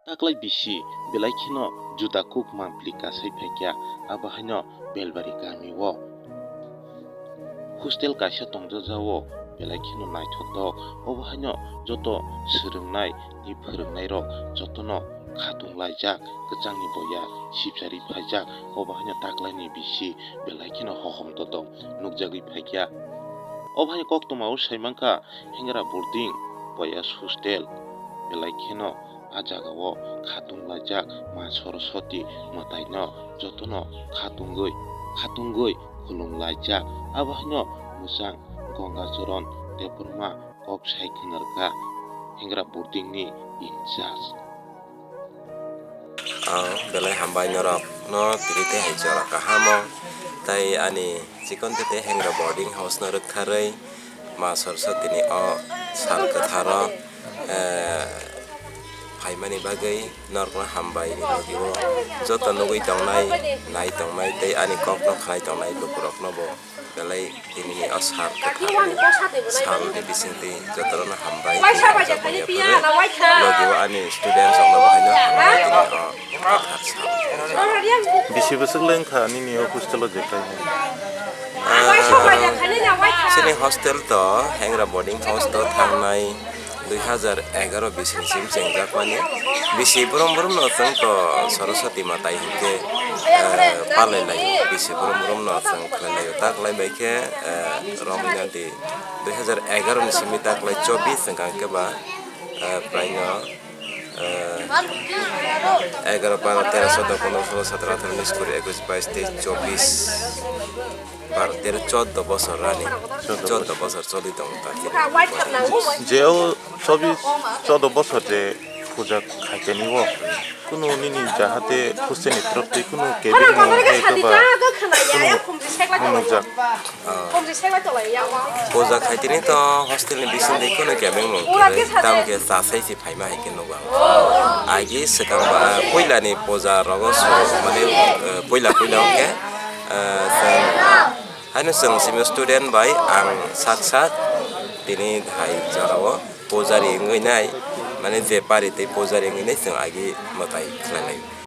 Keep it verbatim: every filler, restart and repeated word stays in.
Taklai bisi belai kheno juda kuk mampli kasai phaikya, abo haino Belbari kami o hostel kaisa tongjaja o, belai kheno naithotok. Obo haino joto swrwngnai tei phwrwngnai rok jotono khatung laijak, kwchangni boya sibsari phaijak. Obo haino taklai ni bisi belai kheno hohom dodom nukjagwi phaikya. Obo haino koktwma o sai mankha, Hengra boarding, boys hostel, belai kheno a jagao khatung laijak Ma Saraswati mwtaino jotono khatungwi, khatungwi khulum laijak. Abo haino mwchang Gangacharan Debbarma kok sai khwnarkha Hengra boarding ni in charge. Ang belai hambai norok no tini tei hai jora kaham o, tai ani chikon tete Hengra boarding house no rwktharwi Ma Saraswati ni o sal kwtharo, eh, phaimani bagwi norokno hambai ni logi o joto nugwi tongnai, nai tongnai tei ani kok no khnai tongnai lukurok no bo belai tini o sal kwthar ni sal ni bisingtwi jotono no hambai tei hamjakmani yapharo logi o ani students rok no bo haino hambai tini o. Bisi bwswk le wngkha nini o hostel o je khlainai? Ah, chini hostel to Hengra boarding house to thangnai dui hazar egaroh bising sim chengjakmani. Bisi brum brum no chwng to Saraswati mwtai hinkhe, eh, palai laio. Bisi brum brum no chwng khlai laio. Ta khlai bai khe, eh, romwi nadi dui hazar egaroh ni simi ta khlai chobis wngkha hinkhe ba, eh, praino Eh, egaroh, baro, tero, soddo, pondro, solo, sotoro, atharo, unis, kuri, ekush, bais, teis, chobis, baro, tero, choddo bosor rani. Choddo bosor choli tongo ta. Je o chobis, choddo bosor je puja khaikhe ni o, kunu nini jahate hostel ni torof twi kunu kebeng mung hai khe ba kunu nungjak. Puja khaitini to hostel ni bisingtwi kheno kebeng mung kwrwi, tamo khe cha sai se phaima hai khe nugo ang. Agi swkang ba puila ni puja rogo so mane, eh, puila puila hwnkhe, eh, chwng haino chwng simi student bai ang sak sak tini hai jorao pujari wngwi nai, mane je pari tei pujari wngwi nai chwng agi mwtai khlai lai.